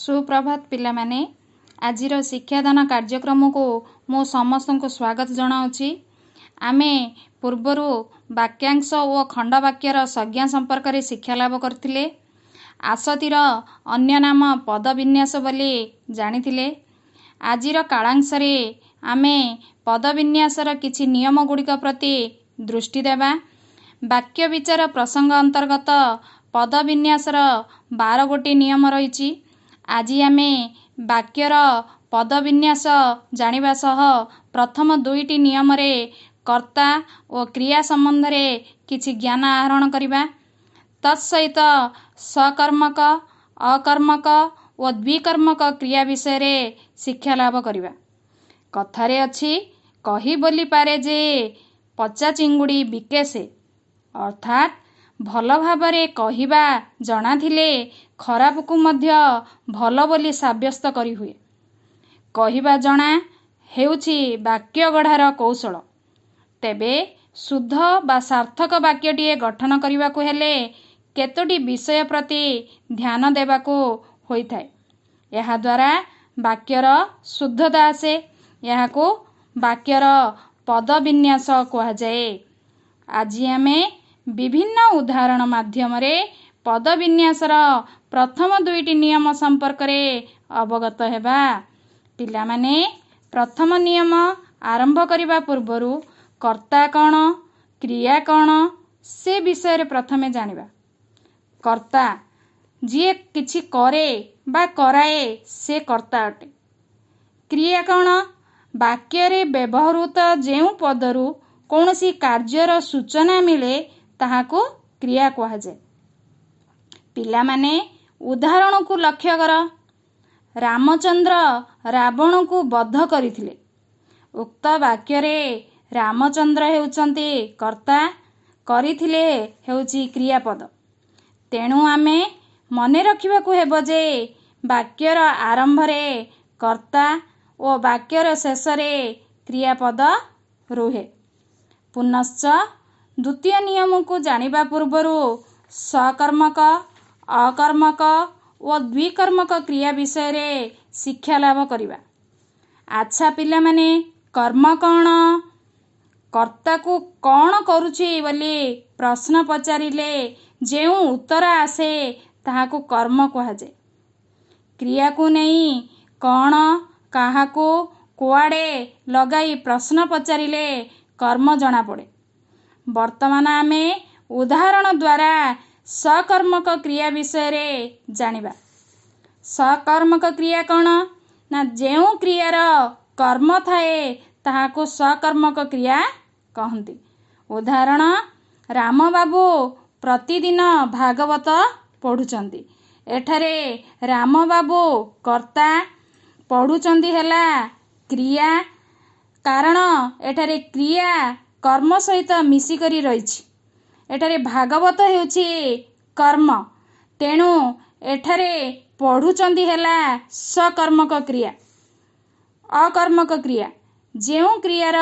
ସୁପ୍ରଭାତ ପିଲାମାନେ। ଆଜିର ଶିକ୍ଷାଦାନ କାର୍ଯ୍ୟକ୍ରମକୁ ମୁଁ ସମସ୍ତଙ୍କୁ ସ୍ୱାଗତ ଜଣାଉଛି। ଆମେ ପୂର୍ବରୁ ବାକ୍ୟାଂଶ ଓ ଖଣ୍ଡବାକ୍ୟର ସଂଜ୍ଞା ସମ୍ପର୍କରେ ଶିକ୍ଷା ଲାଭ କରିଥିଲେ। ଆସତିର ଅନ୍ୟ ନାମ ପଦବିନ୍ୟାସ ବୋଲି ଜାଣିଥିଲେ। ଆଜିର କାଳାଂଶରେ ଆମେ ପଦବିନ୍ୟାସର କିଛି ନିୟମ ଗୁଡ଼ିକ ପ୍ରତି ଦୃଷ୍ଟି ଦେବା। ବାକ୍ୟ ବିଚାର ପ୍ରସଙ୍ଗ ଅନ୍ତର୍ଗତ ପଦବିନ୍ୟାସର 12 ଗୋଟି ନିୟମ ରହିଛି। ଆଜି ଆମେ ବାକ୍ୟର ପଦବିନ୍ୟାସ ଜାଣିବା ସହ ପ୍ରଥମ ଦୁଇଟି ନିୟମରେ କର୍ତ୍ତା ଓ କ୍ରିୟା ସମ୍ବନ୍ଧରେ କିଛି ଜ୍ଞାନ ଆହରଣ କରିବା। ତତ୍ସହିତ ସକର୍ମକ, ଅକର୍ମକ ଓ ଦ୍ୱିକର୍ମକ କ୍ରିୟା ବିଷୟରେ ଶିକ୍ଷା ଲାଭ କରିବା। କଥାରେ ଅଛି, କହି ବୋଲି ପାରେ ଯେ ପଚା ଚିଙ୍ଗୁଡ଼ି ବିକେ ସେ। ଅର୍ଥାତ୍ ଭଲ ଭାବରେ କହିବା ଜଣାଥିଲେ ଖରାପକୁ ମଧ୍ୟ ଭଲ ବୋଲି ସାବ୍ୟସ୍ତ କରିହୁଏ। କହିବା ଜଣା ହେଉଛି ବାକ୍ୟ ଗଢ଼ାର କୌଶଳ। ତେବେ ଶୁଦ୍ଧ ବା ସାର୍ଥକ ବାକ୍ୟଟିଏ ଗଠନ କରିବାକୁ ହେଲେ କେତୋଟି ବିଷୟ ପ୍ରତି ଧ୍ୟାନ ଦେବାକୁ ହୋଇଥାଏ। ଏହାଦ୍ୱାରା ବାକ୍ୟର ଶୁଦ୍ଧତା ଆସେ। ଏହାକୁ ବାକ୍ୟର ପଦବିନ୍ୟାସ କୁହାଯାଏ। ଆଜି ଆମେ ବିଭିନ୍ନ ଉଦାହରଣ ମାଧ୍ୟମରେ ପଦବିନ୍ୟାସର ପ୍ରଥମ ଦୁଇଟି ନିୟମ ସମ୍ପର୍କରେ ଅବଗତ ହେବା। ପିଲାମାନେ, ପ୍ରଥମ ନିୟମ ଆରମ୍ଭ କରିବା ପୂର୍ବରୁ କର୍ତ୍ତା କ'ଣ, କ୍ରିୟା କ'ଣ, ସେ ବିଷୟରେ ପ୍ରଥମେ ଜାଣିବା। କର୍ତ୍ତା ଯିଏ କିଛି କରେ ବା କରାଏ, ସେ କର୍ତ୍ତା ଅଟେ। କ୍ରିୟା କ'ଣ? ବାକ୍ୟରେ ବ୍ୟବହୃତ ଯେଉଁ ପଦରୁ କୌଣସି କାର୍ଯ୍ୟର ସୂଚନା ମିଳେ, ତାହାକୁ କ୍ରିୟା କୁହାଯାଏ। ପିଲାମାନେ, ଉଦାହରଣକୁ ଲକ୍ଷ୍ୟ କର। ରାମଚନ୍ଦ୍ର ରାବଣକୁ ବଧ କରିଥିଲେ। ଉକ୍ତ ବାକ୍ୟରେ ରାମଚନ୍ଦ୍ର ହେଉଛନ୍ତି କର୍ତ୍ତା, କରିଥିଲେ ହେଉଛି କ୍ରିୟାପଦ। ତେଣୁ ଆମେ ମନେ ରଖିବାକୁ ହେବ ଯେ ବାକ୍ୟର ଆରମ୍ଭରେ କର୍ତ୍ତା ଓ ବାକ୍ୟର ଶେଷରେ କ୍ରିୟାପଦ ରୁହେ। ପୁନଶ୍ଚ ଦ୍ୱିତୀୟ ନିୟମକୁ ଜାଣିବା ପୂର୍ବରୁ ସକର୍ମକ, ଅକର୍ମକ ଓ ଦ୍ୱିକର୍ମକ କ୍ରିୟା ବିଷୟରେ ଶିକ୍ଷା ଲାଭ କରିବା। ଆଚ୍ଛା ପିଲାମାନେ, କର୍ମ କ'ଣ? କର୍ତ୍ତାକୁ କ'ଣ କରୁଛି ବୋଲି ପ୍ରଶ୍ନ ପଚାରିଲେ ଯେଉଁ ଉତ୍ତର ଆସେ, ତାହାକୁ କର୍ମ କୁହାଯାଏ। କ୍ରିୟାକୁ ନେଇ କ'ଣ, କାହାକୁ, କୁଆଡ଼େ ଲଗାଇ ପ୍ରଶ୍ନ ପଚାରିଲେ କର୍ମ ଜଣାପଡ଼େ। ବର୍ତ୍ତମାନ ଆମେ ଉଦାହରଣ ଦ୍ୱାରା ସକର୍ମକ କ୍ରିୟା ବିଷୟରେ ଜାଣିବା। ସକର୍ମକ କ୍ରିୟା କ'ଣ ନା, ଯେଉଁ କ୍ରିୟାର କର୍ମ ଥାଏ, ତାହାକୁ ସକର୍ମକ କ୍ରିୟା କହନ୍ତି। ଉଦାହରଣ, ରାମବାବୁ ପ୍ରତିଦିନ ଭାଗବତ ପଢ଼ୁଛନ୍ତି। ଏଠାରେ ରାମବାବୁ କର୍ତ୍ତା, ପଢ଼ୁଛନ୍ତି ହେଲା କ୍ରିୟା। କାରଣ ଏଠାରେ କ୍ରିୟା କର୍ମ ସହିତ ମିଶିକରି ରହିଛି। ଏଠାରେ ଭାଗବତ ହେଉଛି କର୍ମ। ତେଣୁ ଏଠାରେ ପଢ଼ୁଛନ୍ତି ହେଲା ସକର୍ମକ କ୍ରିୟା। ଅକର୍ମକ କ୍ରିୟା: ଯେଉଁ କ୍ରିୟାର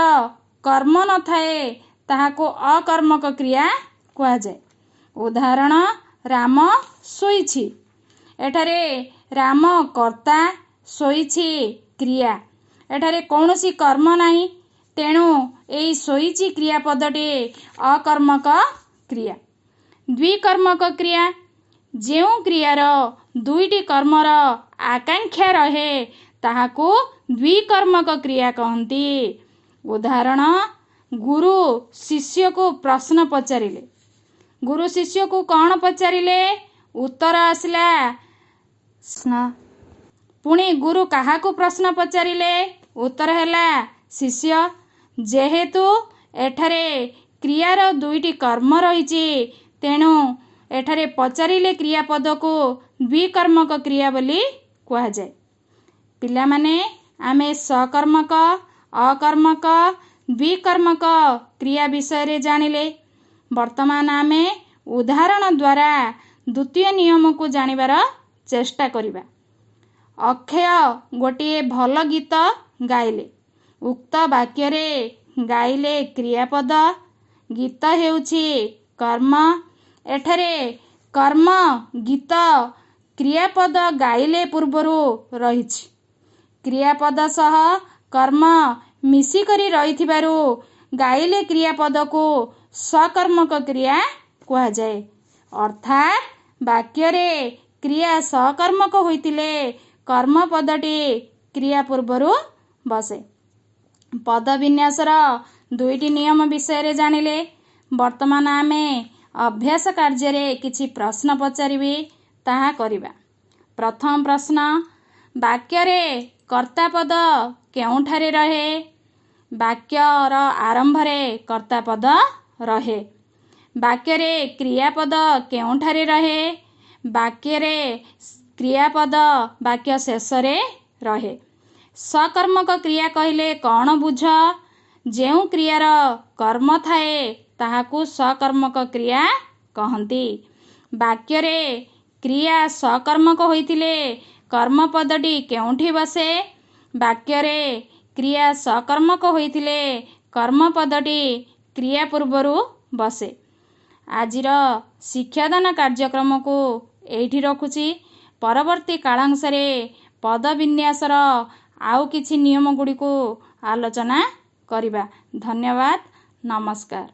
କର୍ମ ନଥାଏ, ତାହାକୁ ଅକର୍ମକ କ୍ରିୟା କୁହାଯାଏ। ଉଦାହରଣ, ରାମ ଶୋଇଛି। ଏଠାରେ ରାମ କର୍ତ୍ତା, ଶୋଇଛି କ୍ରିୟା। ଏଠାରେ କୌଣସି କର୍ମ ନାହିଁ। ତେଣୁ ଏଇ ଶୋଇଛି କ୍ରିୟାପଦଟି ଅକର୍ମକ କ୍ରିୟା। ଦ୍ୱିକର୍ମକ କ୍ରିୟା: ଯେଉଁ କ୍ରିୟାର ଦୁଇଟି କର୍ମର ଆକାଂକ୍ଷା ରହେ, ତାହାକୁ ଦ୍ୱିକର୍ମକ କ୍ରିୟା କହନ୍ତି। ଉଦାହରଣ, ଗୁରୁ ଶିଷ୍ୟକୁ ପ୍ରଶ୍ନ ପଚାରିଲେ। ଗୁରୁ ଶିଷ୍ୟକୁ କ'ଣ ପଚାରିଲେ? ଉତ୍ତର ଆସିଲା। ପୁଣି ଗୁରୁ କାହାକୁ ପ୍ରଶ୍ନ ପଚାରିଲେ? ଉତ୍ତର ହେଲା ଶିଷ୍ୟ। ଯେହେତୁ ଏଠାରେ କ୍ରିୟାର ଦୁଇଟି କର୍ମ ରହିଛି, ତେଣୁ ଏଠାରେ ପଚାରିଲେ କ୍ରିୟାପଦକୁ ଦ୍ୱିକର୍ମକ କ୍ରିୟା ବୋଲି କୁହାଯାଏ। ପିଲାମାନେ, ଆମେ ସକର୍ମକ, ଅକର୍ମକ, ଦ୍ୱିକର୍ମକ କ୍ରିୟା ବିଷୟରେ ଜାଣିଲେ। ବର୍ତ୍ତମାନ ଆମେ ଉଦାହରଣ ଦ୍ୱାରା ଦ୍ୱିତୀୟ ନିୟମକୁ ଜାଣିବାର ଚେଷ୍ଟା କରିବା। ଅକ୍ଷୟ ଗୋଟିଏ ଭଲ ଗୀତ ଗାଇଲେ। ଉକ୍ତ ବାକ୍ୟରେ ଗାଇଲେ କ୍ରିୟାପଦ, ଗୀତ ହେଉଛି କର୍ମ। ଏଠାରେ କର୍ମ ଗୀତ କ୍ରିୟାପଦ ଗାଇଲେ ପୂର୍ବରୁ ରହିଛି। କ୍ରିୟାପଦ ସହ କର୍ମ ମିଶିକରି ରହିଥିବାରୁ ଗାଇଲେ କ୍ରିୟାପଦକୁ ସକର୍ମକ କ୍ରିୟା କୁହାଯାଏ। ଅର୍ଥାତ୍ ବାକ୍ୟରେ କ୍ରିୟା ସକର୍ମକ ହୋଇଥିଲେ କର୍ମପଦଟି କ୍ରିୟା ପୂର୍ବରୁ ବସେ। ପଦବିନ୍ୟାସର ଦୁଇଟି ନିୟମ ବିଷୟରେ ଜାଣିଲେ। ବର୍ତ୍ତମାନ ଆମେ ଅଭ୍ୟାସ କାର୍ଯ୍ୟରେ କିଛି ପ୍ରଶ୍ନ ପଚାରିବି, ତାହା କରିବା। ପ୍ରଥମ ପ୍ରଶ୍ନ, ବାକ୍ୟରେ କର୍ତ୍ତାପଦ କେଉଁଠାରେ ରହେ? ବାକ୍ୟର ଆରମ୍ଭରେ କର୍ତ୍ତାପଦ ରହେ। ବାକ୍ୟରେ କ୍ରିୟାପଦ କେଉଁଠାରେ ରହେ? ବାକ୍ୟରେ କ୍ରିୟାପଦ ବାକ୍ୟ ଶେଷରେ ରହେ। ସକର୍ମକ କ୍ରିୟା କହିଲେ କ'ଣ ବୁଝ? ଯେଉଁ କ୍ରିୟାର କର୍ମ ଥାଏ, ତାହାକୁ ସକର୍ମକ କ୍ରିୟା କହନ୍ତି। ବାକ୍ୟରେ କ୍ରିୟା ସକର୍ମକ ହୋଇଥିଲେ କର୍ମପଦଟି କେଉଁଠି ବସେ? ବାକ୍ୟରେ କ୍ରିୟା ସକର୍ମକ ହୋଇଥିଲେ କର୍ମପଦଟି କ୍ରିୟା ପୂର୍ବରୁ ବସେ। ଆଜିର ଶିକ୍ଷାଦାନ କାର୍ଯ୍ୟକ୍ରମକୁ ଏଇଠି ରଖୁଛି। ପରବର୍ତ୍ତୀ କାଳାଂଶରେ ପଦବିନ୍ୟାସର ଆଉ କିଛି ନିୟମ ଗୁଡ଼ିକୁ ଆଲୋଚନା କରିବା। ଧନ୍ୟବାଦ, ନମସ୍କାର।